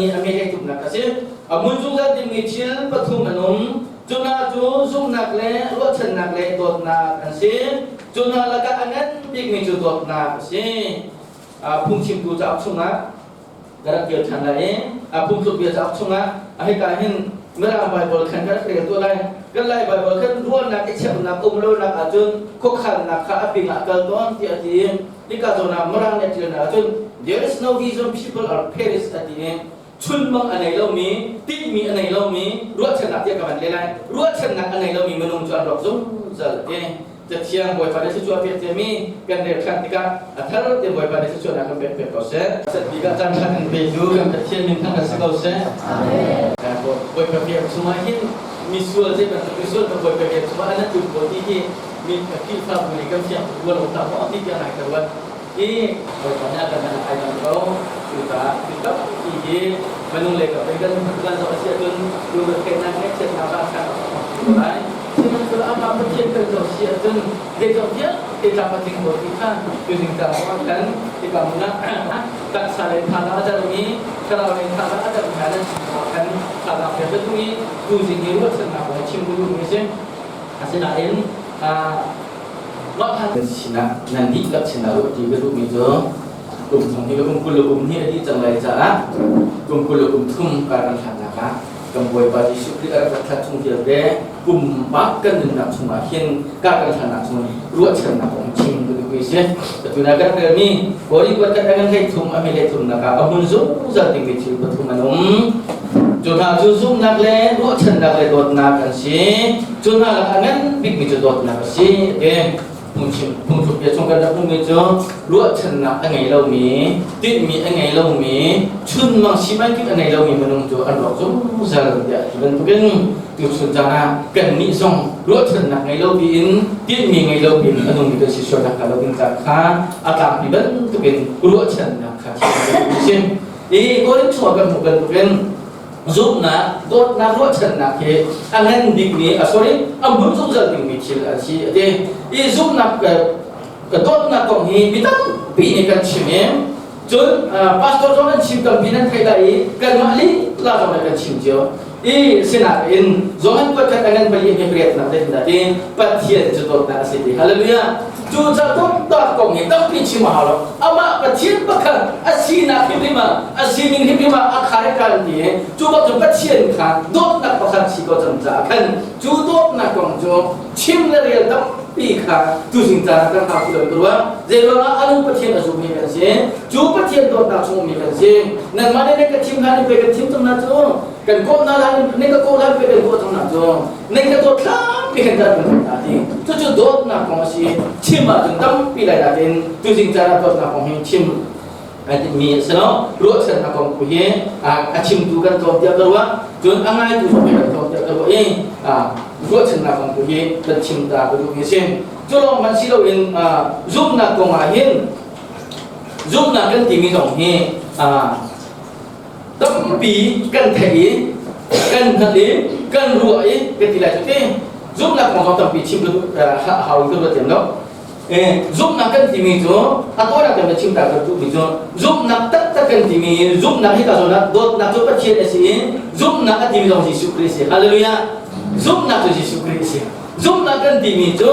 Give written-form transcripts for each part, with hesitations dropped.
pali a mi tumnak a si. A mun zungzal dingmi thil pathum an um. Cu hna cu zumhnak le ruahchannak le dawtnak an si. Cu hna lakah a ngan bikmi cu dawtnak a si. Phungchimtu cauk chungah ka rak kir ṭhan lai i a phungthluk bia cauk chungah a hika hin Mirang Baibal khan ka rak rel tuah lai. Kan Lai Baibal khan ruahnak i cheuhnak um lonak ahcun khuakhannak kha a ping ah kal tawn tiah a ti i hika zawn ah Mirang nih a ṭialnak ahcun there is no vision, people are perish a ti i chunmang a nei lomi, tinhmi a nei lomi, ruahchannak tiah ka van leh lai. Ruahchannak a nei lomi minung cu an rawk zungzal ti. Cathiang Bawipa nih thluachuah pek ciami kan rel ṭhan tikah a thar te Bawipa nih thluachuahnak kan pek pek ko seh. Satbik ah caan ṭha kan petu kan Pathian min thang si ko seh. Amen. Bawipa biak chungah hin misual zei bantuk misual kan Bawipa biak chungah an tluk ko ti hi mi Khrihfabu nih kan fiang tuk lo hna maw ti tiang nai ka ruat. I Bawipa nih a kan ai dang ko. Cucaah mi tampi hi minung lei kap in kan kan zoh a si ahcun lungretheihnak ngaihchiatnak ralhrang a chuak lai. Sihmanhsehlaw amah Pathian kan zoh si ahcun zeizong vialte tlam a tling ko ti kha tuzing caan zongah khan hika hmun ah taksa lei thazaang a dermi thlarau lei thazaang a dermi hna nan sin zongah khan thazaang pek ka duh i tuzing hi ruahchannak kong chim ka duhmi a si. Asinain mah kha nan sinah nan dihlak sinah ruah ti ka duhmi cu kum thong hi kum 20 le kum hnih a dih cang lai caah kum 20 le kum thum kar kan hlatnak ah kan Bawipa Jesuh Khrih a rak rat chung vialte pumpak kan nunnak chungah hin kar kan hlatnak chung ruahchannak kong chim ka duh si. Atu na kan relmi Kori kuat kan ngan hlei thum a mi hlei thum nak ah a hmun zungzal dingmi thil pathum an um. Cu hna cu zumhnak le ruahchannak le dawtnak an si. Cu hna lakah ngan bikmi cu dawtnak a si. Okay. Phungchim phungthluk bia chung kan rak hmuhmi cu ruahchannak a ngei lomi, tinhmi a ngei lomi, chunmang simai kip a ngei lomi minung cu an rawk zungzal tiah ti bantukin tuchun caan ah kannih zong ruahchannak ngei lo piin tinhmi ngei lo piin a nungmi kan si sualnak hnga lo ding ca kha a tlangpi bantukin ruahchannak kha chim. I Korin chungah kan hmuh bantukin zumhnak, dawtnak, ruahchannak hi a ngan bikmi, a sorry, a hmun zungzal dingmi thil an si a ti. I zumhnak dawtnak kong hi mi tampi nih kan chim i cun pastor zong an chim tampi nan theih lai i kanmah lila zong kan chim cio. I sinain Johan kuat khat a ngan pali hi pariatnak zeitindah ti Pathian cu dawtnak a si ti. Hallelujah. Cu ca dawtnak kong hi tampi chim a hau lo. Amah Pathian pakhat a sinak hrimhrim ah a sining hrimhrim ah a kharekal ti i cu bak cu Pathian kha dawtnak pakhat si ko cang caah khan cu dawtnak kong cu chim le rel tampi kha tuzing caan ah kan hau ti lo ka ruah. Zeiruangah a nu Pathian a zummi kan si. Cu Pathian dawtnak chung ummi kan si. Nangmah nih na ka thim hlan in pei kan thim cang na cu. Kan kawh hna hlan in nan ka kawh hlan pei kan kawh cang na cu. Nan ka dawt hlan kan kan kan hna ti. Cucu dawtnak kong a si. Chim ahcun tampi lai natin tuzing caan ah dawtnak kong hi chim ai tinhmi a si lo. Ruahchannak kong tu hi a chimtu kan tlawm tiah ka ruah. Cun a ngaitu zong hi kan tlawm tiah ka ruah i ruahchannak kong tu hi kan chim ta ka duhmi a si. Cu lawng hmanh si loin zumhnak kong ah hin zumhnak kan timi zong hi tampi kan theih i kan hngalh i kan ruah i kan ti lai cu ti. Zumhnak kong zong tampi chim ka hau in ka ruat lem lo. Zumhnak kan timi cu a tawinak kan chim ta kan duhmi cu zumhnak taktak kan timi zumhnak hi ka zawn ah dawtnak cu Pathian a si i zumhnak a timi zong Jesuh Khrih a si. Hallelujah. Zumhnak cu Jesuh Khrih a si. Zumhnak kan timi cu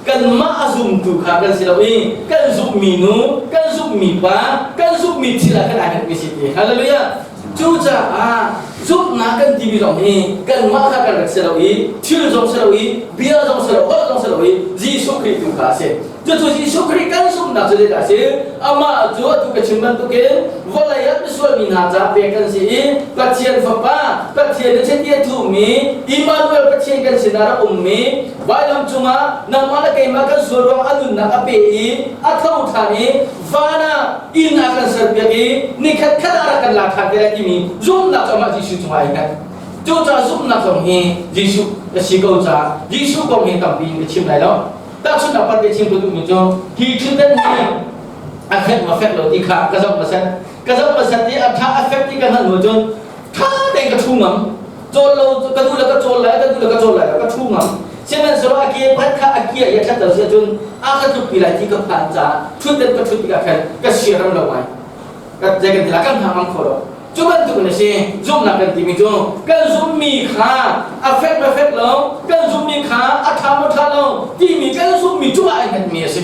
kanmah a zumtu kha kan si lo i kan zumhmi nu, kan zumhmi pa, kan zumhmi thil ah kan ai hngatmi si ti. Hallelujah. Cucaah zumhnak kan timi zong hi kanmah kha kan rak si lo i thil zong si lo i bia zong si lo holh zong si lo i Jesuh Khrih tu kha a si. Cucu Jesuh Khrih kan zumhnak cu zeidah a si? Amah cu atu ka chim bantukin vawlei ah misual mi hna caah pek kan si i Pathian Fapa, Pathian na chiti a thuhmi Immanuel Pathian kan sinah rak ummi vailam cungah nangmah le keimah kan sual ruang a nunnak a pe i a tho ṭhan i van ah inn ah kan serpiak i nikhat khat ah rak kan lak ṭhan te lai timi zumhnak cu amah Jesuh cungah ai hngat. Cucaah zumhnak zong hi Jesuh a si ko caah Jesuh kong hi tampi in ka chim lai lo. Tahchunhnak pakhat chim ka duhmi cu hi thilten hi a fek ma fek lo ti kha ka zoh hmasat. Ka zoh hmasat i a ṭha a fek ti ka hngalh hnu cun ṭha tein ka ṭhu ngam. Cawl lo ka duh le ka cawl lai, ka duh le ka cawl lai lo, ka ṭhu ngam. Sihmanhsehlaw a ke pakhat kha a kia i a ṭhat lo si ahcun a ka tlukpi lai ti ka phan caah ṭhutdan ka ṭhut tikah khan ka siaram lo ngai. Ka zei kan ti lai, kan hna ngam kho lo. Cu bantuk in a si. Zumhnak kan timi cu kan zumhmi kha a fek le fek lo, kan zumhmi kha a ṭha maw ṭha lo timi kan zumhmi cungah ai hngatmi a si.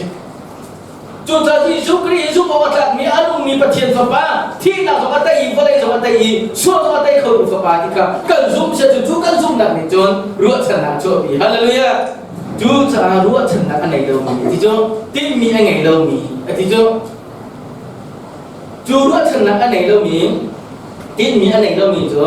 Cucaah Jesuh Khrih hi zumh awk a tlakmi a nungmi Pathian Fapa, thihnak zong a tei i vawlei zong a tei i sual zong a tei khotu Fapa ti kha kan zumh sia cu cu kan zumhnak nih cun ruahchannak a chuahpi. Hallelujah! Cucaah ruahchannak a ngei lomi a ti cu tinhmi a ngei lomi a ti cu cu ruahchannak a ngei lomi tinhmi a ngei lomi cu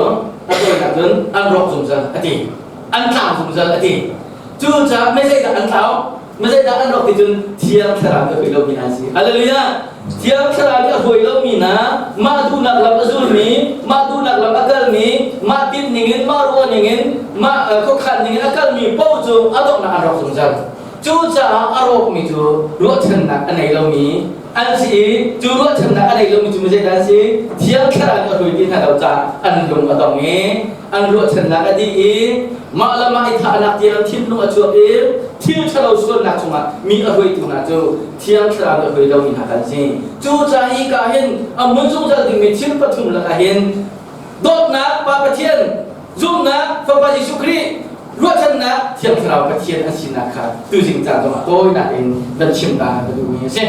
a tawinak cun an rawk zungzal a ti an tlau zungzal a ti cucaah mei zeidah an tlau Zeidah an rawk ti cun Thiang Thlarau nih a hruai lomi hna an si. Hallelujah! Thiang Thlarau nih a hruai lomi hna, mah duhnak lam a zulmi, mah duhnak lam a kalmi, mah tinh ningin, mah ruah ningin, mah khuakhan ningin a kalmi paoh cu a donghnak an rawk zungzal. Cucaah a rawkmi cu ruahchannak a nei lomi an si i cu ruahchannak a nei lomi cu zeidah an si? Thiang Thlarau nih a hruai ti hna lo caah an lung a dong i an ruahchannak a dih i mah le mah i thahnak tiang thinlung a chuak i thil ṭhalo sualnak chungah mi a hruaitu hna cu Thiang Thlarau nih a hruai lomi hna kan si. Cucaah hi ka hin a hmun zungzal dingmi thil pathum lakah hin dawtnak Pa Pathian, zumhnak Fapa Jesuh Khrih, ruahchannak Thiang Thlarau Pathian an sinak kha tuzing caan zongah tawinak in van chim ta ka duhmi a si.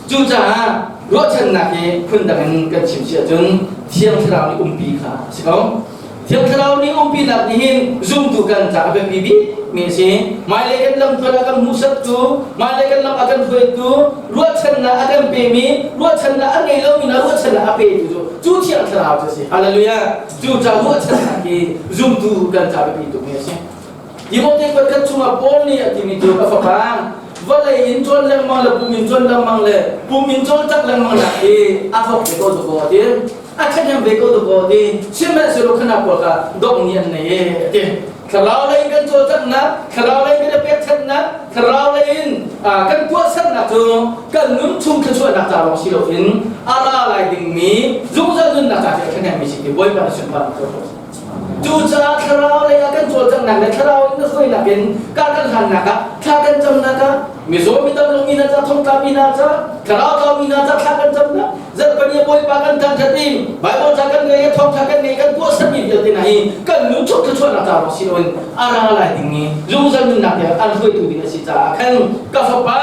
Cucaah ruahchannak hi phundang in kan chim si ahcun Thiang Thlarau nih umpi kha a si ko. Thiang Thlarau nih umpinak nih hin zumtu kan ca a biapi bikmi a si. Hmailei kan lamtluan a kan hmuhsaktu, hmailei kan lam a kan hruaitu, ruahchannak a kan pemi, ruahchannak a ngei lomi hna ruahchannak a petu cu cu Thiang Thlarau cu a si. Hallelujah! Cucaah ruahchannak hi zumtu kan ca biapi tukmi a si. Timote kuat chungah Paul nih a timi cu ka fapa vawlei in cawn lengmang le pum in cawn lengmang le pum in cawlcangh lengmang nak hi a thawk ve ko dakaw a ti a ṭhahnem ve ko dakaw a ti sihmanhsehlaw khana pawl kha dongh ni an nei e a ti thlarau lei in kan cawlcanghnak thlarau lei in kan i pekchanhnak thlarau lei in kan tuahsernak cu kan nun chung thluachuahnak ca lawng si loin a ra lai dingmi zungzal nunnak ca cu a ṭhahnemmi si ti Bawipa nih sunparnak cu Cucaah thlarau lei ah kan cawlcanghnak le thlarau in na hruainak in kar kan hlannak ah thla kan camnak ah mizaw midam lomi hna ca thongtla mi hna ca thlarau tlaumi hna ca thla kan camnak zarhpani Bawipa kan thangṭhat i Bible ca kan ngei i thawngṭha kan ngei kan tuahsermi vialte hna hi kan nun chung thluachuahnak ca lawng si loin a ra lai ding i zungzal nunnak tiang an hruaitu ding a si caah khan ka fapa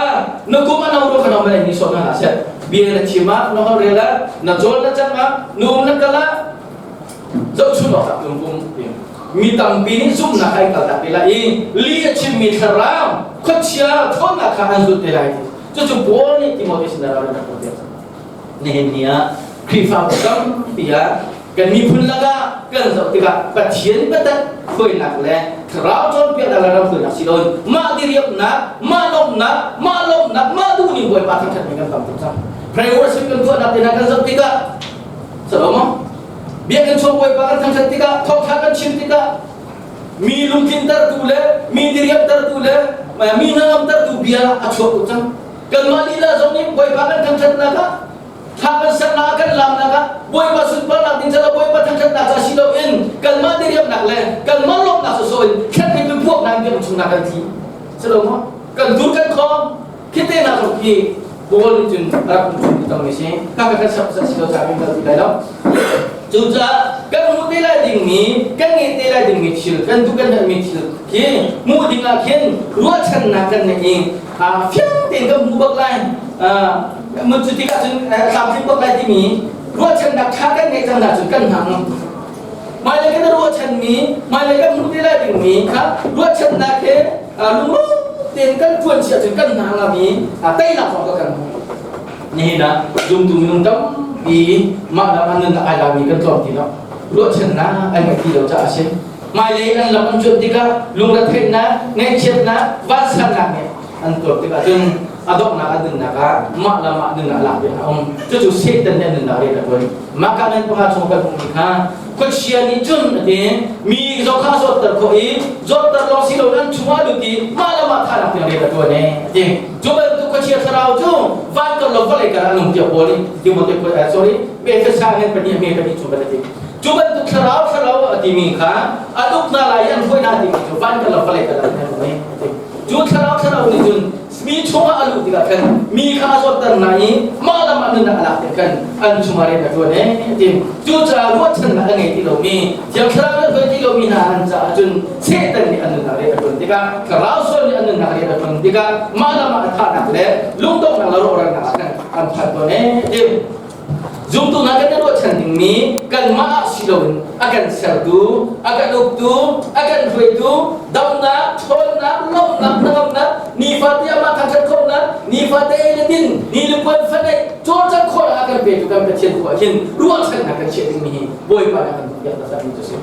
na kum a no ro kha no malai ni sawm hna hlah seh bia na chim ah na holh rel ah na cawl na cang ah na um na kal ah Zohchun awk ah lungpum mi tampi nih zumhnak ai kaltak te lai i li a chimmi thlarau khuachia ṭhawnnak kha an zulh te lai ti cucu Paul nih Timote sin ah ral rak piak nihin ni ah Khrihfabu tampi ah kan miphun lakah kan zoh tikah Pathian biatak hruainak le thlarau cawnpiaknak le ram hruainak si loin mah diriamnak mah lawmhnak mah lawmhnak mah duhning Bawipa thangṭhatmi kan tam tuk cang prayer worship kan tuahnak te hna kan zoh tikah Salomo Biakinn chung Bawipa kan thangṭhat tikah thawngṭha kan chim tikah mi lungtlintertu le mi diriamtertu le mi hnangamtertu bia a chuak tuk cang. Kanmah lila zong nih Bawipa kan thangṭhatnak ah thla kan sernak ah kan lamnak ah Bawipa sunparnak ding caah Bawipa thangṭhatnak ca si loin kanmah diriamnak le kanmah lawmhnak sawsawh in thlenmi biapuaknak biakinn chungah kan tli. Salomo kan dur kan khawng Khite na zong khi Paul nih cun a rak um chung ti tong mi si. Ka ka kan sak si lo ca kan kal ti lai lo. Cucaah kan hmuh te lai dingmi, kan ngeih te lai dingmi thil, kan duh kan herhmi thil khi hmuh ding ah khin ruahchannak kan ngeih i fiang tein kan hmu bak lai. Mun cu tikah cun tlamtling bak lai timi ruahchannak ṭha kan ngeih cang ahcun kan hna ngam. Hmailei kan ruahchanmi, hmailei kan hmuh te lai dingmi kha ruahchannak he lungrual tein kan ṭuan si ahcun kan hna ngam i teinak zong kan hmu. Nihin ah zumtu minung tampi mah lam an nunnak ai lami kan tlawm ti lo. Ruahchannak an ngeih ti lo caah a si. Hmailei an lam an cuanh tikah lungretheihnak, ngaihchiatnak, vansannak nih an tuar tikah cun a donghnak an nunnak ah mah le mah nunnak lak ding a um. Cucu Satan nih a nunnak rian a ṭuan. Mah ka nan panga chung kan hmuhmi kha khuachia nih cun a ti mi zong kha a zawtter khawh i zawtter lawng si loin an chungah a lut i mah le mah thahnak tiang rian a ṭuan ee a ti. Cu bantuk khuachia thlarau cu van kar lo vawlei kar ah a nung tiah Paul nih Timote sorry Efesa ngan pahnih a hme pahnih chung kan a ti. Cu bantuk thlarau thlarau a timi kha a uk hna lai i an hruai hna timi cu van kar lo vawlei kar ah an um ee a ti. Cu thlarau thlarau nih cun mi chungah a luh tikah khan mi kha a zawtter hna i mah lam ah nunnak a lak tikah khan an chungah rian a ṭuan ee ti. Cucaah ruahchannak a ngei ti lomi, Thiang Thlarau nih hruai ti lomi hna an caah cun Satan nih an nunnak rian a ṭuan tikah, Thlarau sual nih an nunnak rian a ṭuan tikah mah lam ah a thahnak le lungdonghnak le rawhralnak ah khan an phan tawn ee ti. Zumtu hna kan i ruahchan dingmi kanmah ah si loin a kan sertu, a kan uktu, a kan hruaitu, damnak, ṭhawnnak, lawmhnak, hnangamnak, nifate amah thangṭhat khawhnak, nifate ei le din, ni le puan faneih, cawlcangh khawhnak a kan petu kan Pathian tu ah hin ruahchannak kan chiah dingmi hi Bawipa nih a kan duhpiak taktakmi cu a si.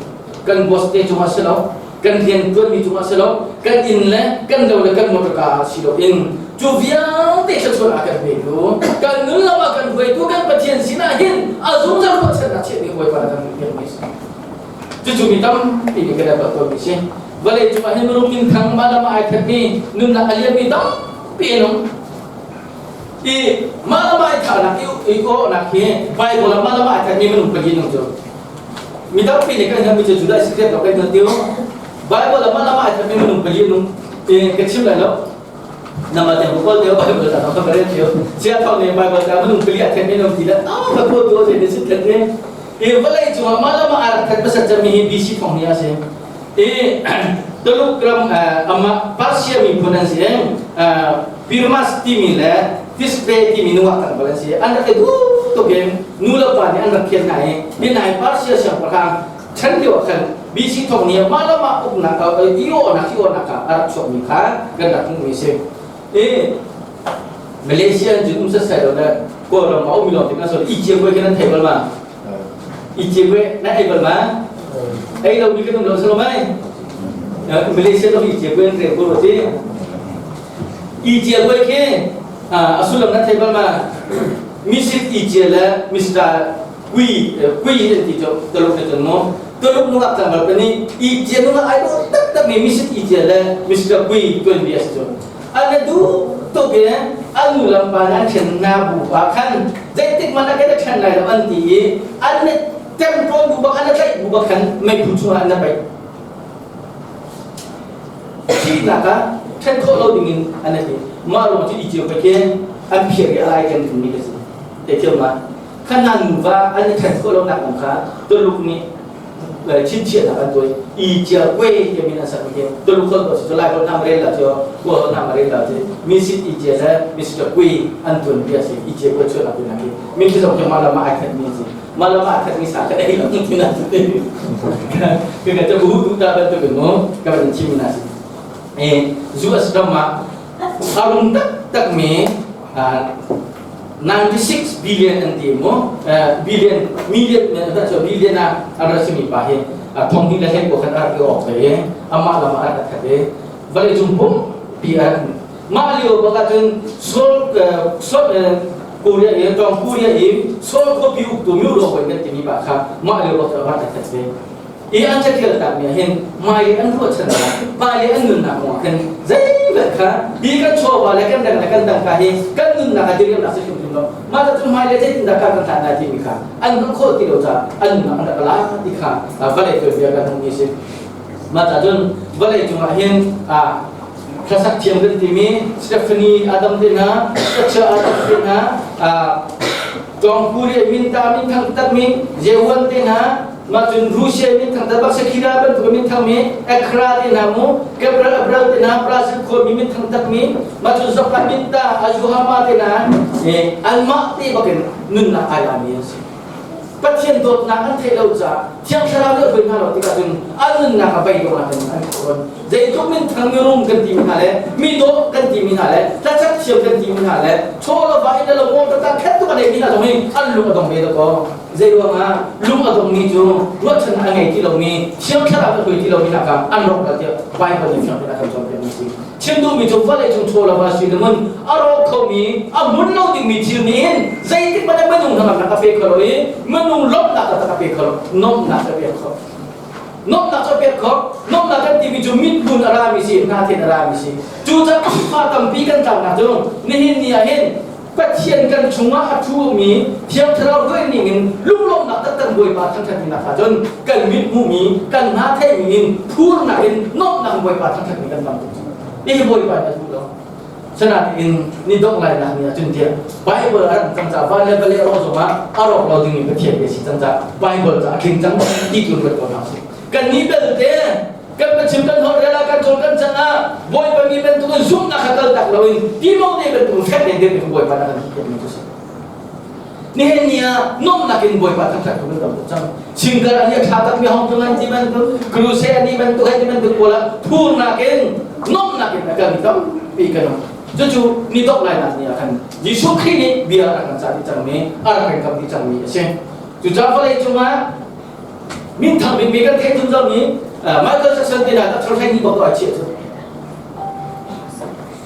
Kan boss te cungah si lo, kan rian ṭuanmi cungah si lo, kan inn le kan lo le kan motorka ah si loin cu vialte thluachuah a kan petu, kan nun lam a kan hruaitu kan Pathian sinah hin a zungzal ruahchannak chiahmi Bawipa nih kan duhpiakmi a si. Cucu mi tampi nih kan i tawnmi si. Vawlei cungah hin minung minthang mah lam ah ai khatmi nunnak a liammi tampi an um. I mah lam ah ai thahnak i awhnak hi Bible ah mah lam ah ai khatmi minung pali nung cu mi tampi nih kan hngalhmi cu Judah Iskariot lo kan hngal ti Bible ah mah lam ah mi minung pali nung ka chim lai lo nama te ko te Bible ta ka bare tio sia thong ne Bible ta minung pali a then minung ti la ah ka ko tu se ni sit khat ne i vawlei cungah mah lam ah rak that pasat cami hi BC thong ni a si i Tuluk ram ama Persia miphun an si Pirmas timi le Tisbe timi nungak kan bal an si. An rak i duh tuk in nu le pa nih an rak phiat hna i hi hna hi Persia siangpahrang chan lio ah khan BC thong ni ah mah le mah uknak i awhnak hi awhnak ah a rak chuakmi kha kan rak hmuhmi a si. I Malaysia in cun um setsai lo le Kawlram a ummi lawng te kan i cia khi nan thei bal ma? I cia na ei bal ma? Ei lo mi kan um lo salo mai? Malaysia zong i cia an rel ko ro ti. I cia kuai khi a sullam nan thei bal ma? Misit i cia le Mr. Kui kui an ti cu Tuluk nih cun mu Tuluk nungak tlangval pa nih i cia nungak ai dawh taktak mi Misit i cia le Mr. Kui tuanbia si cu an na duh tuk i an nu lam pa nih an ṭhen na bu pa khan zeitik hmanh ah kan i ṭhen lai lo an ti i an na ṭemṭawn bu bak an na tlaih bu bak khan meiphu chungah an na paih Thihnak ah ṭhen khawh lo dingin an ti. Mah ruang cu i cio khi an phiar i a lai kan dingmi ka si. Theithiam ma? Khan hna nuva an i ṭhen khawh lonak kong kha Tuluk nih chinchiahnak an tuah i cia kue ti min an sak mi khi Tuluk holh ko si cu Lai holh hna rel la cu Kawl holh hna rel la cu misit i cia le misit kui an tuan bia si i cia kue chuahnak ding khi min khi zong khi mah lam ah ai khat mi si mah lam ah khat mi sa ka ei lo ti na tu te ka ka ta bu tu ta bantuk in mu ka ban chim na si e US ram ah arum tak tak mi 96 billion an ti mu billion million da cho billion a ara simi pa hi thong hi le he ko khan ar ki ok ve ama lam ar khat e vale chung pum pi ar Mah lio bak ahcun Seoul Korea i Tawng Korea i Seoul khuapi uktu Myo Bawi kan timi pa kha mah lio bak cu a van a that ve. I an cathial takmi ah hin hmailei an ruahchannak, hmailei an nunnak kong ah khin zeihmanh kha hi kan chawva le kan dang le kan tangka hi kan nunnak a diriamnak si hrimhrim lo. Mah cu hmailei zeitindah kar kan hlan lai timi kha an hmuh khawh ti lo caah an nunnak an rak la ti kha vawlei tuanbia kan hmuhmi a si. Mah cah cun vawlei cungah hin hlasak thiam kan timi Stephanie Adam te hna Stacia Adam te hna Tawngpuri min ta min thang tak mi Jewan te hna mah cun Russia min thang tak bak Shakira bantuk min thang mi Accra te hna mu Gabriel Abral te hna Brazil khua mi min thang tak mi mah cun Zoka min ta Azuhama te hna anmah te bakin nunnak ai la mi an si Pathian dawtnak an theih lo caah Thiang Thlarau nih a hruai hna lo tikah cun an nunnak a bei dawhnak in an khuaruat. Zeitluk minthang mirum kan timi hna le mi dawh kan timi hna le hlasak thiam kan timi hna le chaw le va in le lo tata khat tuk a neimi hna zong hi an lung a dong ve dakaw. Zei ruangah lung a dongmi cu ruahchannak a ngei ti lomi Thiang Thlarau a hruai ti lomi hna kha an rawk dal tiah Bible nih fiang tein a kan cawnpiakmi a si. Chim duhmi cu vawlei cung chaw lo ah si namun a rawk khomi a hmun lo dingmi thil nih hin zeitik hmanh ah minung hnangamnak a pe kho lo i minung lawmhnak taktak a pe kho lo nuamhnak a pek kho nuamhnak cu a pek kho nuamhnak kan timi cu mithmun a rami si hnathen a rami si cucaah Khrihfa tampi kan tlaunak cu nihin ni ah hin Pathian kan chungah a ṭhumi Thiang Thlarau hruai ning in lunglawmhnak taktak Bawipa thangṭhatmi nak cun kan mit hmuhmi kan hna theihmi in phurnak in nuamhnak Bawipa thangṭhatmi kan tam tuk. Hihi Bawipa nih a duh lo. Sanain ni dongh lai nak ni ahcun tiah Bible a rak cang caah van le vawlei a rawh zongah a rawk lo dingmi Pathian bia si cang caah Bible ca a tling cang ti tu ruat ko hna usih. Kan nih belte kan pachim kan holh rel ah kan cawl kan cang ah Bawipa mi bantukin zumhnak kha kal tak loin Timote bantukin fek tein dirmi Bawipa na kan ti mi cu si. Nihin ni ah nuamhnak in Bawipa thangṭhat ku kan tam tuk cang. Singkar ani a thla takmi hong tlung an ti bantuk, crusade ani bantuk hei ti bantuk pawl ah thurnak in nuamhnak in a kalmi tampi kan um. Cucu ni dongh lainak ni ah khan Jesuh Khrih nih bia a rak kan cah dih cangmi, a rak kan kam dih cangmi a si. Cucaah vawlei cungah minthang bikmi kan theih zungzalmi Michael Jackson ti hna tak hlei ni bak a chiah cu.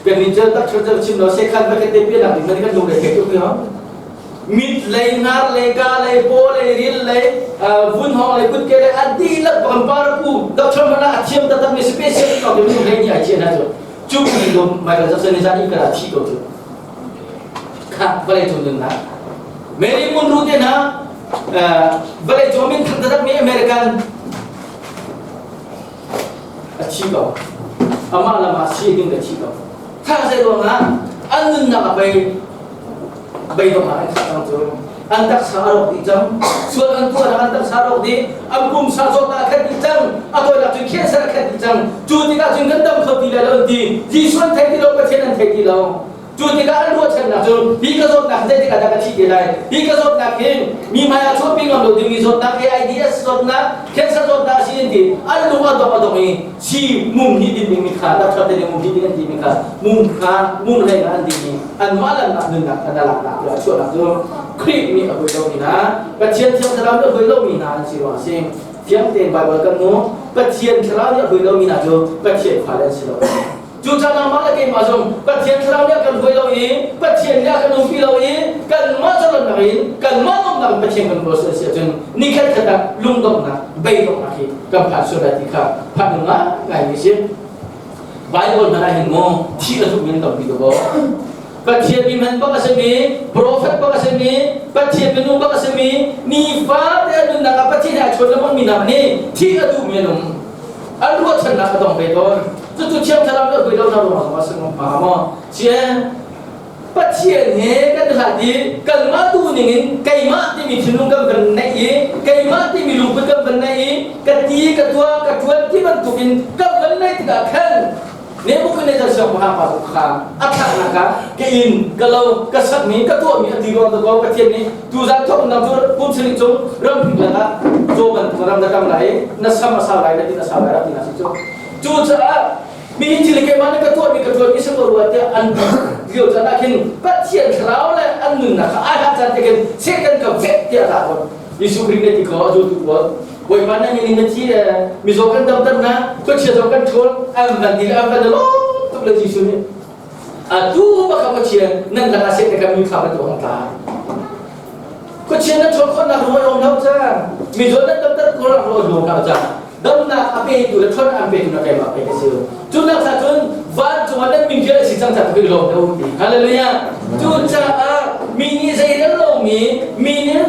Kan nih cu tak cu chim lo sekhan va kan te pianak ding man kan lung le thei tuk ho. Mit lei, nar lei, ka lei, paw lei, ril lei, vun hong lei, kut ke lei, a dihlak bang parapu doctor mana a thiam taktak mi special ko ke minung lei ni ai chiah na cu. Cu ni lo Michael Jackson ni zan i kara thi ko cu. Kha vawlei cung nunnak. Mary Monroe te hna vawlei cung min thang taktak mi American a thi ko. Amah lam ah si ding a thi ko. Tha zei ruangah an nunnak a bei beidong ah an khat cang cu. An taksa a rawk dih cang. Sual an tuahnak an taksa a rawk dih. An pumsa zawtnak a khat dih cang. A tawinak cun cancer a khat dih cang. Cu tikah cun kan dam kho ti lai lo an ti. Jesuh an thei ti lo, Pathian an thei ti lo. Cu tikah an ruahchannak cu hi ka zawtnak zeitik ah dah ka thih te lai? Hi ka zawtnak hin mi hmai ah chuahpi ngam lo dingmi zawtnak AIDS zawtnak, cancer zawtnak a si an ti. An lung a dong a dong i si mum hi din dingmi kha doctor te nih mum hi ding an timi kha mum kha mum hlei ah an ding i anmah le anmah nunnak kha na laknak le a chuahnak cu Khrih nih a hui lomi hna Pathian Thiang Thlarau nih a hui lomi hna an si ruang a si. Thiang tein Baibal kan hmu Pathian Thlarau nih a hui lomi hna cu Pathian fale an si lo. Cucaah nangmah le keimah zong Pathian Thlarau nih a kan hruai lo i Pathian nih a kan umpi lo i kanmah zalonnak in kanmah nuamhnak in Pathian kan kawl sual si ahcun nikhat khat ah lungdonghnak beidonghnak hi kan phan sual lai ti kha phan ngai mi si. Bible hmanh ah hin maw thi a duhmi an tampi ko. Pathian mi hman bak a simi, prophet bak a simi, Pathian minung bak a simi, nifa te a nunnak ah Pathian he ai chawn lengmang mi hna nih thi a duhmi an um. An ruahchannak a dong ve tawn. Cucu Thiang Thlarau nih a hui lo na ruangah zong a si hnga maw? Cie Pathian he kan hlat i kanmah tu ningin keimah timi thinlung kan van neih i keimah timi lungput kan van neih i ka ti ka tuah ka ṭuan ti bantukin kan van neih tikah khan Nebuchadnezzar siangpahrang pa cu kha a thlaknak ah ka inn ka lo ka sakmi ka tuahmi a ti ruang dakaw Pathian nih tuzan thawk nang cu kum sarih cung ramhring lakah caw bantuk ram na kam lai na sam a sau lai na tin a sau lai rak ti na si cu. Cucaah mi thil keimah nih ka tuahmi ka ṭuanmi si ko rua tiah an lio caan ah khin Pathian thlarau le an nunnak kha ai hlah caan te khin Satan ka vek tiah a rak Jesuh Khrih nih ti ko a zultu pawl Bawipa na min in na thi le mizaw kan damter na khuachia zong kan ṭhawl an van ti le an van lawm tuk le Jesuh nih atu bak ah khuachia nan lakah Satan ka mi kha bantuk hong tla khuachia nan ṭhawl khawhnak ruang lawm lo ca mizaw nan damter ko rak ruang lawm lo ca damnak a petu le ṭhawn an petu na keimah pek a si cu nak sa cun vancung ah nan min ṭial a si cang ca tu lawm deuh ti hallelujah. Cucaah mi nih zei rel lomi mi nih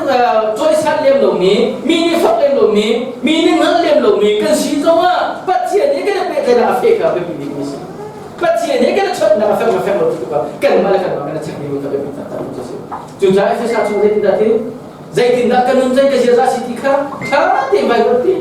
cawisan lem lomi mi nih fak lem lomi mi nih hngal lem lomi kan si zongah Pathian nih kan i pehtlaihnak a feh kha biapi bik mi si. Pathian nih kan i chawnhnak a fek ma fek lo ti tukah kanmah le kanmah kan i chek mi kha biapi taktak cu a si. Cucaah Efesa chung zeitindah ti zeitindah kan nun cang ka ziaza si ti kha ṭha tein vai ruat ti.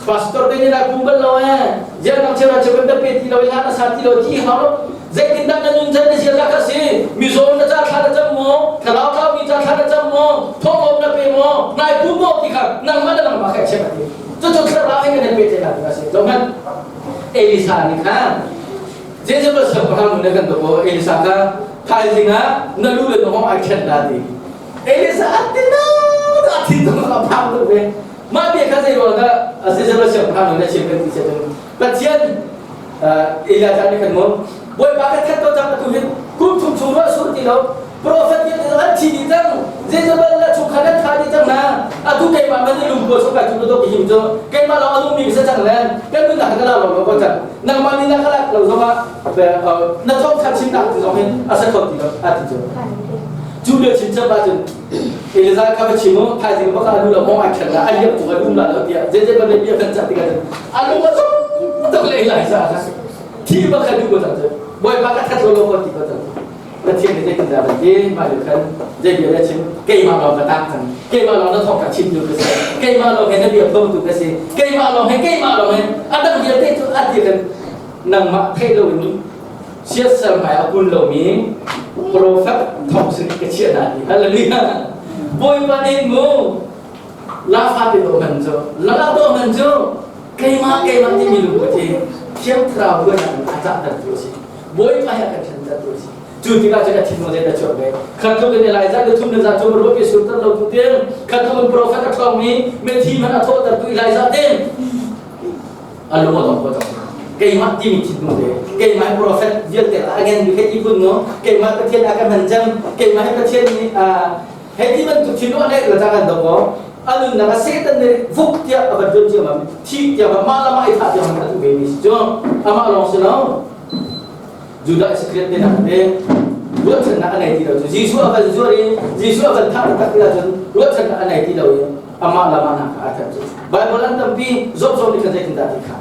Pastor te nih na kum bal lo eh ziang nang cheu cheu kan pe ti lo i hla na sa ti lo ti hau lo. Zeitindah na nun cang na ziaza kha si? Mizaw na ca thla na cam maw? Thlarau tlaumi ca thla na cam maw? Thawhlawm na pe maw? Nai pum maw ti kha nangmah le nangmah kha i check ti. Cucu thlarau he kan pe te na si. Zohhmanh Elisa nih khan Jezebel siangpahrang nu nih kan ko Elisa kha thaizing ah na lu le na hong ai ṭhen la ti. Elisa a ti na a thin tung a phang tuk ve. Mah bia kha zei ruang dah Jezebel siangpahrang nu nih a chim kan ti cun Pathian Elijah nih khan mu Bawipa ka that ko cang atu hin kum thum chung ruah sur ti lo profet nih an thi dih cang Jezebel le chungkhar an tha dih cang na atu keimah man i lungkua chung kai cu do him cu keimah lawng a nungmi ka si cang le kan nunnak ka la lo lo ko cang nangmah nih na ka lak lo zongah na thawngtha chimnak ti zong hin a sa kho ti lo a ti cu cu lio chin chap ahcun Elijah kha va chim u thaizing bak ah lu lo mong ai khen la a liam tu kan um la lo tiah Jezebel nih bia kan cah tikah cun a lung a tuk le Elijah kha thi bak kha duh ko cang cu. Bawipa ka that lo lo ko ti ko cang. Pathian nih zeitindah van ti mah lio khan zei bia dah chim keimah lawng ka tang cang keimah lawng na thawng ka chim tu ka si keimah lawng he na bia phuangtu ka si keimah lawng he keimah lawng he a dang vialte cu a ti kan nangmah theih loin siasal hmai a kun lomi profet thawng sin ka chiah hna ti hallelujah Bawipa nih mu la fate do man cu la do man cu keimah keimah timi lungput hi thiang thlarau ruahnak a cahter tu a si Bawipa he a kan ṭhanter tu a si. Cu tikah cun a thinlung zei dah chuak ve. Khat tluk in Elijah le thum le za cu ruah pi surter lo tu tiang khat tluk in profet a ṭhawng mi mithi hmanh a thawhter tu Elijah te a lung a dong ko cang. Keimah timi thinlung te keimah profet vialte again bi hei ti kun no keimah Pathian a ka hman cang keimah hi Pathian nih hei ti bantuk thinlung a neih la cang an dong ko a nunnak a Satan nih vuk tiah a van ṭuan ciammam thi tiah mah lam ah i thah tiang a duh ve mi si cu amah lawng si lo Judah Iscariot te nak te ruahchannak a nei ti lo cu Jesuh a van zuar i Jesuh a van thah taktak ti ahcun ruahchannak a nei ti lo i amah lam ah nak a that cu Bible an tampi zawt zawt nih khan zeitindah ti kha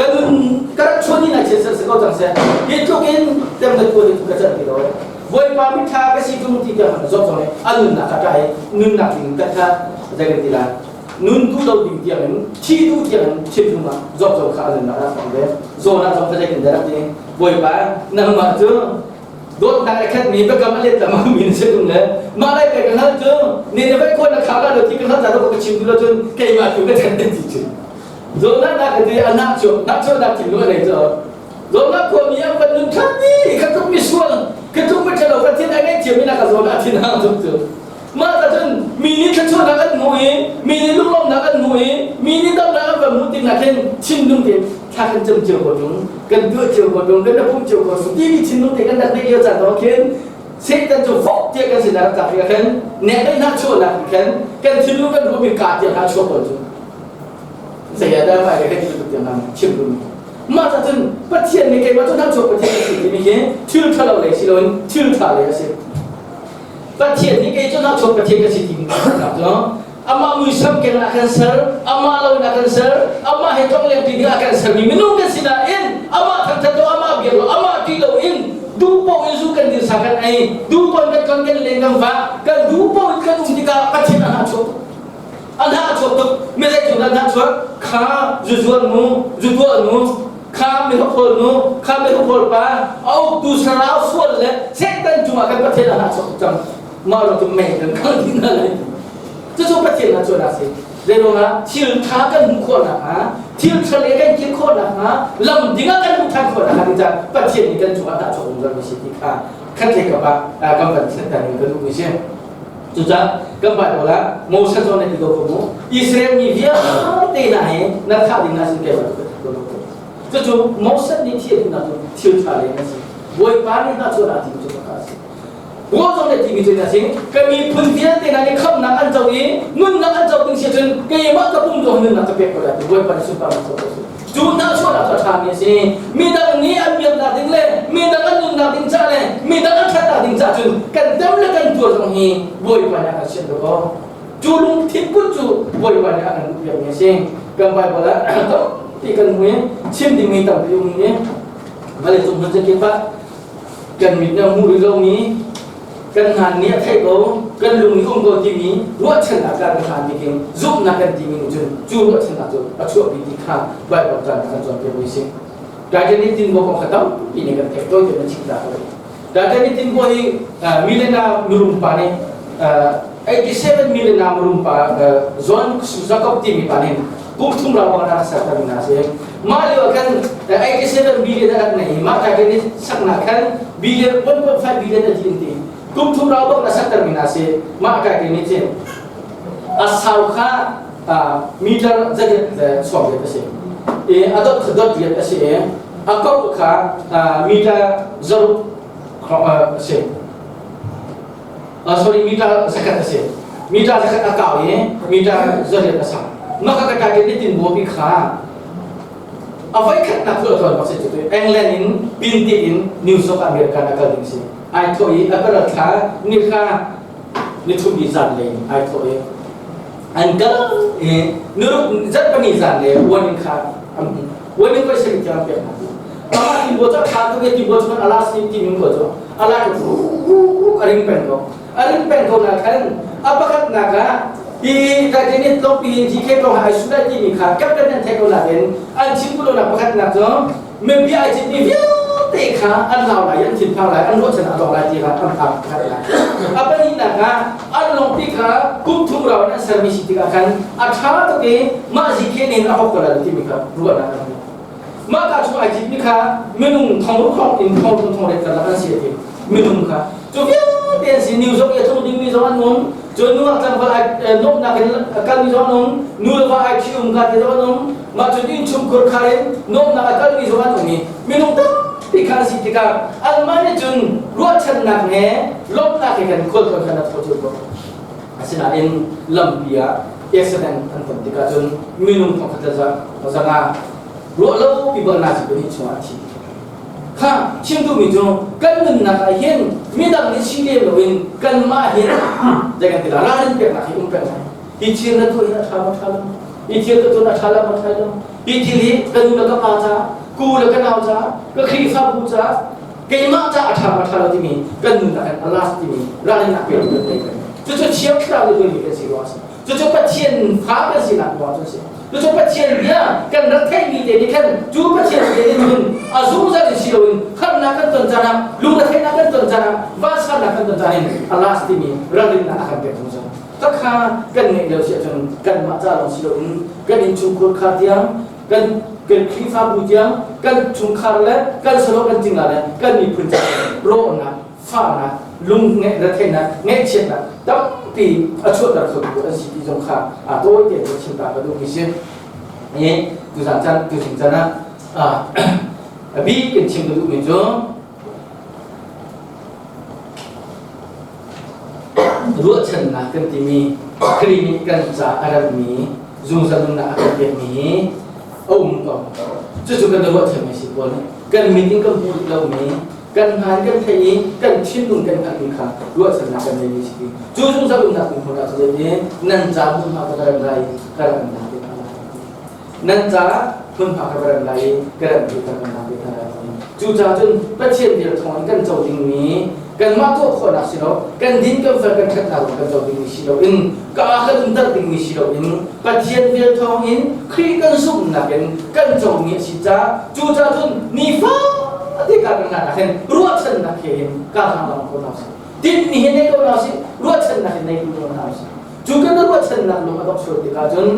ka nun ka rak chuan in a chiat ser si ko cang seh hi tluk in tem na tuan i ka can ti lo Bawipa mitha ka si tung ti tiang zawt zawt nih a nunnak kha ṭai nunnak ding ka kha zei kan ti lai nun duh lo ding tiang in thi duh tiang in thinlung ah zawt zawt kha a nunnak rak hmang ve zawn ah zong kha zeitin dah rak ti Bawipa nangmah cu dawtnak a khatmi biakam a let lengmang mi na si tung le mah lai pe ka hngalh cu ne na vai khuan na khar la lo ti ka hngalh ta ka chim tu lo cun keimah tu ka chan ti cu zawnah na ka ti a nak cu nak cu nak thinlung a nei cu zawnah khuami an van nun than ni ka tluk mi sual ka tluk mi ṭhalo ka thin a ngai thiam mi na ka zawnah thin hang tuk cu mah ta cun mi nih thluachuahnak an hmu i mi nih lunglawmhnak an hmu i mi nih damnak an van hmuh tiknak hin thinlung te thla kan cam cio ko tung kan tuah cio ko tung kan pum cio ko tung timi thinlung te kan rak neih lio caan zong khin Satan cu fok tiah kan sin a rak tlak i khan nek in hna chuahnak khan kan thinlung kan ruahmi ka tiang hna chuak ko cu zei ah dah mai kan ti tiang hna chim dun mah ca cun Pathian nih keimah cu hna chuak Pathian a si timi hi thil ṭha lo lei si loin thil ṭha lei a si Pathian nih kei cu hna chuak Pathian ka si timi cu amah muisam keng ah kan ser amah lo in a kan ser amah he tlong lengpi ding ah kan sermi minung kan si nain amah thangthat lo amah biak lo amah ṭih lo in duh paoh in zu kan din sa kan ei duh paoh in kan tlon kan len kan va kan duh paoh in kan um tikah Pathian a hna chuak a hna a chuak tuk mi zeitluk dah hna chuak kha zuzuan mu zutuah nu kha mihokhawl nu kha mihokhawl pa a uktu sarau sual le Satan cungah kan Pathian a hna chuak tuk cang mah lo cu mei kan khang dih hna lai cucu Pathian ah cuan a si zeiruangah thil ṭha kan hmuh khawh nakhnga thil ṭha le kan kir khawh nakhnga lam ding ah kan hmuh ṭhan khawh nakhnga ding caah Pathian nih kan cungah dah chuak zungzal mi si ti kha khat le kap ah kan van thlen in ka duh mi si cucaah kan Bible ah Moses zong nih ti ko mu Israel mi vialte hna hi na thah ding na sin keimah cu ka that ko cucu Moses nih thil duhnak cu thil ṭha le na si Bawipa nih hna chuan a ti cu ka si Rawl zong le timi cu na si. Ka miphun vialte hna nih khamhnak an co i nunnak an co ding si ahcun keimah ka pum zong nunnak ka pek ko lai ti Bawipa nih sunparnak co ko si. Cu hna chuahnak cu a ṭhami a si. Midang nih an biaknak ding le midang an nunnak ding ca le midang an ṭhatnak ding ca cun kan dam le kan tuar zong hi Bawipa nih a kan sianh ko. Cu lungthin put cu Bawipa nih a kan duhpiakmi a si. Kan Bible ah tampi kan hmu i chim dingmi tampi um i vawlei cung hmun zakip ah kan mit nih a hmuh rih lomi kan ngan nih a theih ko kan lung nih um ko timi ruahchannak kan hlan bikin zumhnak kan timi nih cun cu ruahchannak cu a chuahpi ti kha Bible caan kan cawnpiak mi si Titanic tinbaw kong kha tampi nih kan theih tawi te nan chim ta ko Titanic tinbaw hi Milena mirum pa nih 87 Milena mirum pa John Jacob timi pa nih kum thum ra bang rak ser ta na si mah lio khan 87 billion a rak nei mah Titanic saknak khan billion 1.5 billion a din ti kum thum ra bang na sakter mi na si mah Titanic cin a sau kha meter zariat le sawm riat a si i a dot kha dot riat a si i a kau kha meter zaruk a si sorry meter zakhat a si meter zakhat a kau i meter zariat a sang maka ka target ni tin bo bi kha a voi khatnak cu a tuan bak si cu England in pinti in New York America na kal ding si ai tho i April thla ni kha ni thum ni zan le ai tho i an kal i nuruk zat pani zan le one in kha am one in koi sari tiang pek hna. Amah tibual cu a ṭha tuk i tibual cu a last ti min ko cu a la cu a ring peng ko. A ring peng ko na khan a pakhatnak ah hi Titanic tlawmpi in GK kong ai su lai timi kha captain an theih ko nain an chim ko nak pakhatnak cu mipi ai citmi vialte kha an lau lai an thinphang lai an ruahchan a dong lai ti kha an phang kha lai. A pahnihnak ah an lawngpi kha kum thum rau in an sermi si tikah khan a ṭha tuk i mah GK nih a hok ko lai timi kha ruahnak an ngei. Mah ka chung ai citmi kha minung thong ruk in thong thong thong ret karlak an si a ti. Minung kha cu vialte an si new zong i a tlung dingmi zong an um cun nu ah tlangval ai nuamhnak in kalmi zong an um nu le va ai ṭhi-um ka ti zong an um mah cun innchungkhur khar in nuamhnak a kalmi zong an um i minung tampi kha an si tikah anmah nih cun ruahchannak he lawmhnak he kan khualtlawn kha na thaw cu ko. Asinain lampi ah accident an ton tikah cun minung thongkhat le zanga ruah lo pi bal na si pahnih chungah a thi. Kha chim duhmi cu kan nunnak ah hin midang nih si lem loin kanmah hin zei kan ti la ralrin peknak hi um peng lai. Hi thil na tuah hi a ṭha maw ṭha lo? Hi thil ka tuah a ṭha lo maw ṭha lo? Hi thil hi ka nu le ka pa ca, ku le ka nau ca, ka Khrihfabu ca, keimah ca a ṭha ma ṭha lo timi kan nunnak in a last timi ralrinnak pe kan ngei peng. Cucu Thiang Thlarau nih tuanmi kan si ruang a si. Cucu Pathian fa kan sinak ruang cu a si. Cucu Pathian bia kan rak theihmi te nih khan cu Pathian bia nih cun a zungzal in si loin harnak kan ton caan ah lungretheihnak kan ton caan ah vansannak kan ton caan in a last timi ralrinnak a kan pek zungzal. Khakha kan ngeih lo si ahcun kanmah ca lawng si loin kan innchungkhur kha tiang kan kan Khrihfabu tiang kan chungkhar le kan salo kan cingla le kan miphun caah rawhnak fahnak lung retheihnak ngaihchiatnak tampi a chuahter khotu an si ti zong kha a tawi te in chim ta ka duhmi si i tuzan chan tuzing chan ah a bik in chim ka duhmi cu Ruahchannak kan timi Khrih nih kan ca a ratmi zungzal nunnak a kan pekmi hi a um ko. Cucu kan ruahchanmi si pawl nih kan mit in kan hmuh rih lomi kan hna in kan theih i kan thinlung kan hngalhmi kha ruahchannak kan ngeimi si. Cu zungzal umnak hmun ah cun nan ca hmunhma ka rem lai ka ram na te hna lai. Nan ca hmunhma ka rem lai i ka ram te ka ram na te hna lai. Cucaah cun Pathian vel thawng in kan co dingmi kanmah tuah khawhnak si lo, kan din kan fel kan ṭhatnak lawng kan co dingmi si loin ka kan umter dingmi si loin Pathian vel thawng in Khrih kan zumhnak in kan comi a si caah cucaah cun nifate ka kan hlan hin ruahchannak he hin ka hlang lang ko hna usih. Tinhmi he nei ko hna usih, ruahchannak he nei ko hna usih. Cu kan ruahchannak lung a dongh sual tikah cun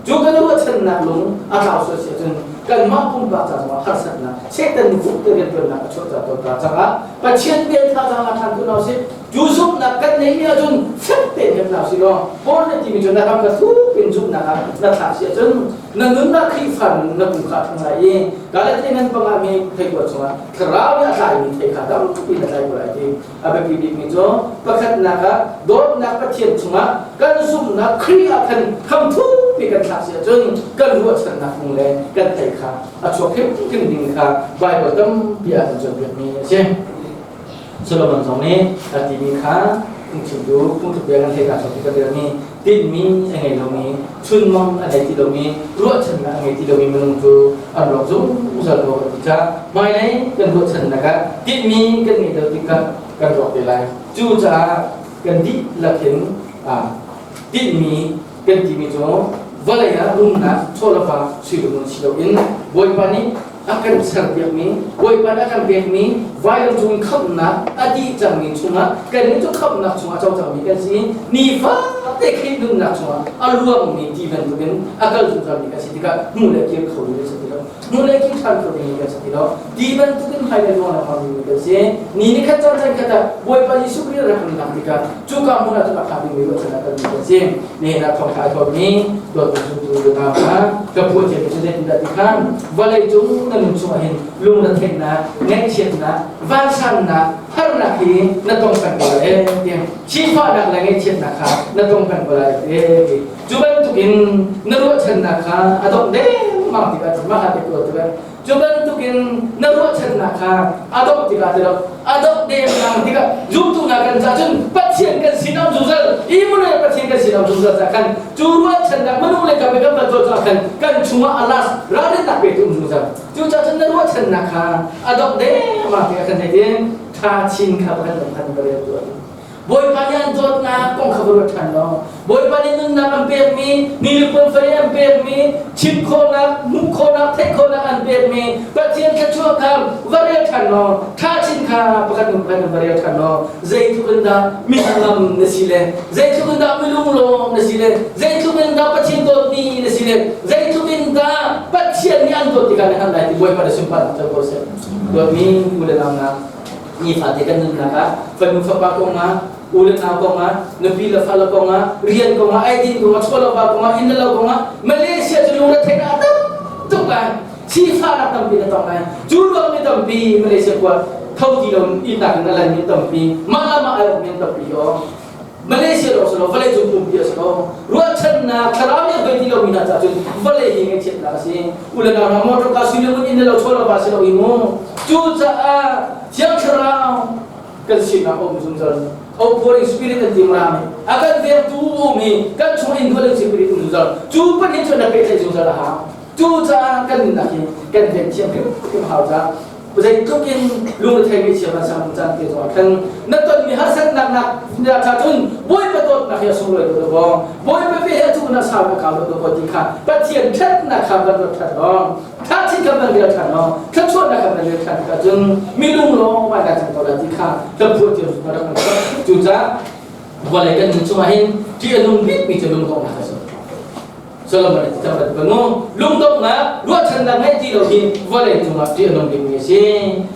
cu kan ruahchannak lung a tlau sual si ahcun kanmah pumpak ca zongah harsatnak Satan nih te rianṭuannak a chuah tawn ta caah Pathian vel thazaang la ṭhan tu hna usih. Cu zumhnak kan neihmi ahcun fek tein kan hna usih law Paul nih timi cu na ram kha thuk in zumhnak ah na thlak si ahcun na nunnak Khrihfa nun na kum kha a ṭhang lai i Galatia ngan panga mi theikuat chungah thlarau nih a tlaimi thei kha tampi na tlai ko lai ti A biapi bikmi cu pakhatnak ah dawtnak Pathian chungah kan zumhnak Khrih ah khan khamthupi kan thlak si ahcun kan ruahchannak kong le kan thei kha a chuak hrimhrim ding kha Baibal tampi ah kan cawnpiakmi a si. Solomon zong nih a timi kha phungchimtu phungthluk kan thei ka chuak ti kan relmi tinhmi a ngei lomi chunmang a ngei ti lomi ruahchannak a ngei ti lomi minung cu an rawk zungzal ko kan ti caah hmailei kan ruahchannak ah tinhmi kan ngeih lo tikah kan rawk te lai. Cucaah kan dihlak in tinhmi kan timi cu vawlei ah rumnak chawlava sui le si loin Bawipa nih a kan serpiakmi Bawipa nih a kan pekmi vailam cung in khamhnak a dih cangmi chungah kannih cu khamhnak chungah co cangmi kan si nifate Khrih nunnak chungah a luangmi ti bantukin a kal zungzalmi kan si tikah hnu le kir kho ding kan si ti lo hnu le kir ṭhan kho ding kan si ti lo ti bantukin hmailei luang lengmang kan si ni ni khat caan caan khat ah Bawipa Jesuh Khrih rak kan lang tikah cuka hmun ah cun a pha dingmi ruahchannak kan kan si nihin ah thawngṭha ai thawkmi dawtnak zumtu unau hna ka phuah thiam cu zeitindah ti khan vawlei cung na nun chungah hin lungretheihnak ngaihchiatnak vansannak harnak hi na tong peng ko lai ti sifahnak le ngaihchiatnak kha na tong peng ko lai ti cu bantukin na ruahchannak kha a dongh dengmang tikah mah ha te ko tikah Cu bantukin na ruahchannak kha a dongh tikah ti lo a dongh dengmang tikah zumtu hna kan ca cun Pathian kan sin am zungzal Immanuel Pathian kan sin am zungzal ca khan cu ruahchannak minung le kam i kan van tuah caah khan kan chungah a last ralrinnak petu um zungzal. Cucaah cun na ruahchannak kha a dongh dengmang ti a kan zeitin ṭha chin kha pakhat le pakhat va rel tuah. Bawipa nih an dawtnak kong kha va ruat ṭhan law Bawipa nih nunnak an pekmi, nilipuan fei an pekmi, chim khawhnak, hmuh khawhnak, theih khawhnak an pekmi Pathian thluachuah kha va rel ṭhan law ṭha chin kha pakhat hnu pakhat va rel ṭhan law zeitluk in dah mihnangam na si le zeitluk in dah milunglawm na si le zeitluk in dah Pathian dawtmi na si le zeitluk in dah Pathian nih an dawt tikah na hngalh lai ti Bawipa na sunparnak co ko seh. Dawtmi u le nau hna, nifate kan nunnak ah fanu fapa kong ah u le nau kong ah nupi le fale kong ah rian kong ah eidin kong ah chawlawva kong ah inn le lo kong ah Malaysia cu lungretheih ah tam tuk lai sifahnak tampi na tong lai cu ruang mi tampi Malaysia khua tho ti lo ihnak in a lan mi tampi mah le mah ai mi tampi o Malaysia lo silo vawlei cung pumpi a si ko ruahchannak thlarau nih hoi ti lomi hna caah cun vawlei hi ngaihchiatnak a si u le nau hna motor ka sui lo in lo chaw lo ba si lo i mu cucaah thiang thlarau kan sinak um zungzal outpouring spirit an ti mrami a kan vengtu um hi kan chung indwelling spirit um zungzal cu pahnih cu na pehtlaih zungzal a hau Cucaah kan nunnak hi kan ven thiam hrimhrim hau caah zeitluk in lungrethei mi chia hmasa caan te zongah khan na tonmi harsatnak nak na cha cun Bawipa dawtnak hi a sunglawi deuh dawh Bawipa ve he cu na sau na kau deuh dawh ti kha Pathian ṭhatnak kha van ruat ṭhan law ṭha chin kha van rel ṭhan law thluachuahnak kha van rel ṭhan tikah cun minung lawng vai na cang ko lai ti kha kan phuah cio rak kan cucaah vawlei kan nun chungah hin ṭih a nung bikmi cu lungdonghnak a si. Solomon nih cang bantuk nu lungdonghnak ruahchannak ngeih ti lo hi vawlei cungah ṭih a nung dingmi a si.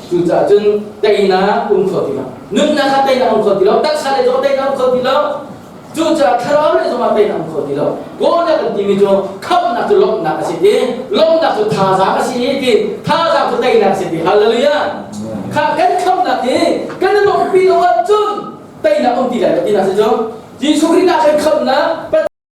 Cucaah cun teinak um kho ti lo. Nunnak ah teinak um kho ti lo. Taksa lei zong teinak um kho ti lo. Cucaah thlarau lei zongah teinak um kho ti lo. Kawlnak kan timi cu khamhnak cu lawmhnak a si ti, lawmhnak cu thazaang a si ti, thazaang cu teinak a si ti. Hallelujah. Kha kan khamhnak hi kan i lawmhpi lo ahcun teinak um ti lai lo tinak si cu. Jesuh Khrih ah kan khamhnak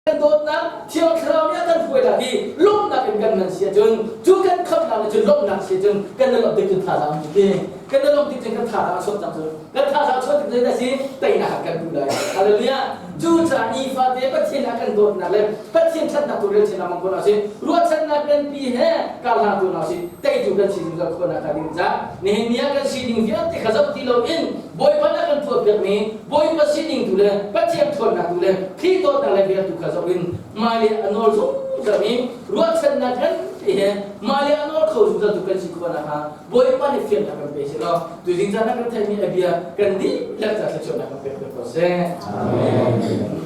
kan dawtnak Thiang Thlarau nih a kan hruainak hi lawmhnak in kan nan si ahcun cu kan khamhnak nih cun lawmhnak si cun kan i lawmh tik cun thazaang um ti kan i lawmh tik cun kan thazaang a chuak cang cu kan thazaang a chuak tik cun si teinak ah kan duh lai hallelujah cucaah nifate Pathian a kan dawtnak le Pathian ṭhatnak tu rel chin lengmang ko hna usih ruahchannak nganpi he karhlang tu hna usih teitu kan si zungzal khawh nak ding ca nihin ni ah kan sining vialte kha zoh ti loin Bawipa nih a kan tuahpiakmi Bawipa sining tu le Pathian ṭhawnnak tu le Khrih dawtnak le vel tu kha zoh in hmailei a nawl zungzal mi ruahchannak nganpi he hmailei a nawl kho zungzal tu kan si khawh nakhnga Bawipa nih fiannak kan pe seh law tuzing caan ah kan theihmi a bia kan dihlak ca thluachuahnak kan pek ko seh. Amen.